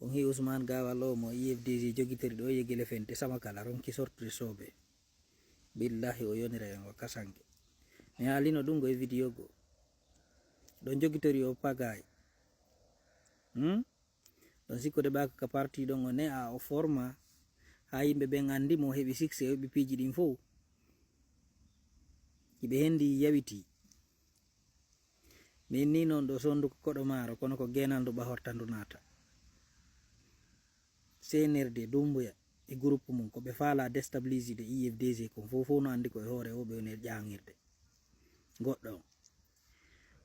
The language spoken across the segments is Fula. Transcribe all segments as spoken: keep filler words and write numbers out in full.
On hii Usman Gawal o mo I F D G jogitori ɗo yegele fente sama kala ronki sortude sobe. Billahi o yonira en o kasange. Mi haalino ɗum go e video go. Ɗon jogitori o pagay. Hmm? Ɗon sikkude ɓaka ka parti ɗon o ne'a o forma. Ha yimɓe ɓen andi mo heɓi succès, o heɓi piiji ɗin fow. Hiɓe hendi yawiti. Min ni non ɗo sondu ko koɗo maaro, kono ko genal ndu ɓahorta ndu naata. C N R D, Dumbuya, e groupe mum, ko ɓe faala déstabiliser de I F D G kon fow, fow no andi ko e hoore o ɓe woni e ƴaŋirde. Goɗɗo on.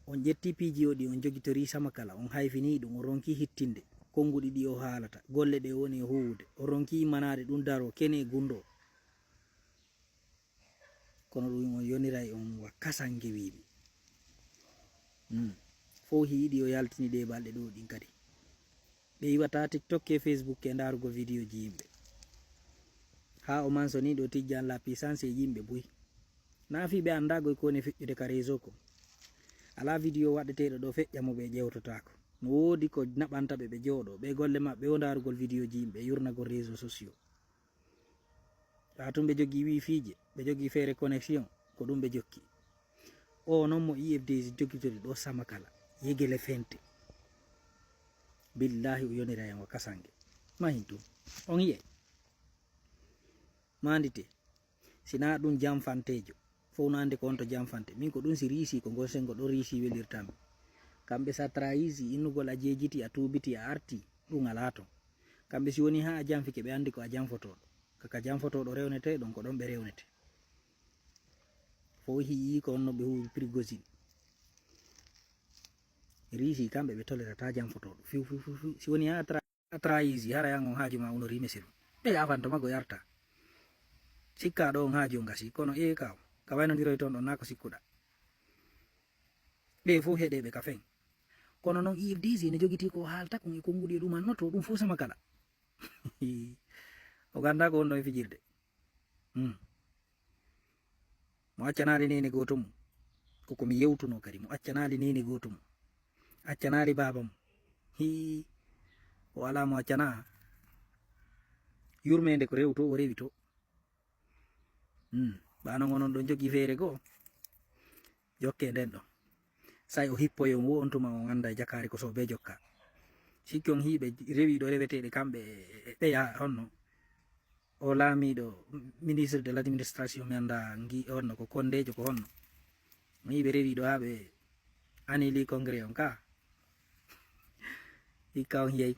On ƴetti piiji o ɗi on jogitori sama kala, on hayfini ɗum, on ronki hittinde, konnguɗi ɗi o haalata, golle ɗe o woni e huwude, on ronki immanaade ɗum daro, kene e gundo. Kono ɗum on yoniray on wa kasange wiimi. Hmm. Fow hiiɗi o yaltini ɗe balɗe ɗo ɗin kadi. Ɓe iwata TikTok e Facebook e ndaarugol vidéo ji yimɓe. Ha o mansoni ɗo tijjan la puissance e yimɓe buy. Na fii ɓe annda goy ko woni feƴƴude ka réseau ko. Alaa vidéo waɗeteeɗo ɗo feƴƴa mo ɓe ƴewtotaako. No woodi ko naɓanta ɓe ɓe jooɗo. Ɓe golle maɓɓe o ndaarugol vidéo ji yimɓe, yurnagol réseaux sociaux. Haa tun ɓe jogii wifiije, ɓe jogii feere connexion, ko ɗum ɓe jokki. O non mo I F D G jogitori ɗo sama kala, yegele fente. Billahi o yonira en o kasange. Mahin tun. On yi'e. Mandite. Sina ɗum janfanteejo. Fow no andi ko on to janfante. Min ko ɗum si riisi ko ngon sengo ɗo riisi welirtami. Kamɓe sa trahisi innugol a jejiti, a tuubiti, a arti, ɗum alaa ton. Kamɓe si woni ha a janfike ɓe andi ko a janfotooɗo. Kaka janfotooɗo rewnete ɗon ko ɗon ɓe rewnete. Fow hi'i ko on no ɓe huwi Prigozhin. Riisi kamɓe ɓe tolerata janfotooɗo. Fiw, fiw, fiw, fiw. Si woni ha tra-, a trahisi, hara yan on haaju ma unori mesiru. Ɓe yafanto mago yarta. Sikka ɗo on haaju on gasi, kono e kaw. Ka waynondiroy ton ɗon na ko sikkuɗa. Ɓe fow heɗe ɓe ka fen. Kono non I F D G ne jogiti ko haalta kon e konnguɗi e ɗum annoto ɗum fow sama kala. O ganda ko on ɗon e fijirde. Hmm. Mo accanaali nene gooto mum. Ko ko mi yewtuno kadi, mo accanaali nene gooto mum. Accanaali baaba mum. Hii, o alaa mo accanaa. Yurmeende ko rewto, o rewi to. Hmm. Ɓa non onon ɗon jogii feere goo. Jokke nden ɗon. Say o hippoyon wo on tuma on annda e jakaari ko so be jokka. Sikki on hiiɓe rewi ɗo reweteeɗe kamɓe e, e, ɓeya honno. O laamiiɗo, ministre de l'administration, mi annda ngi honno ko kondeejo ko honno. Mi yiɓe rewi ɗo haa ɓe anili congrès on ka. Hikka on yey.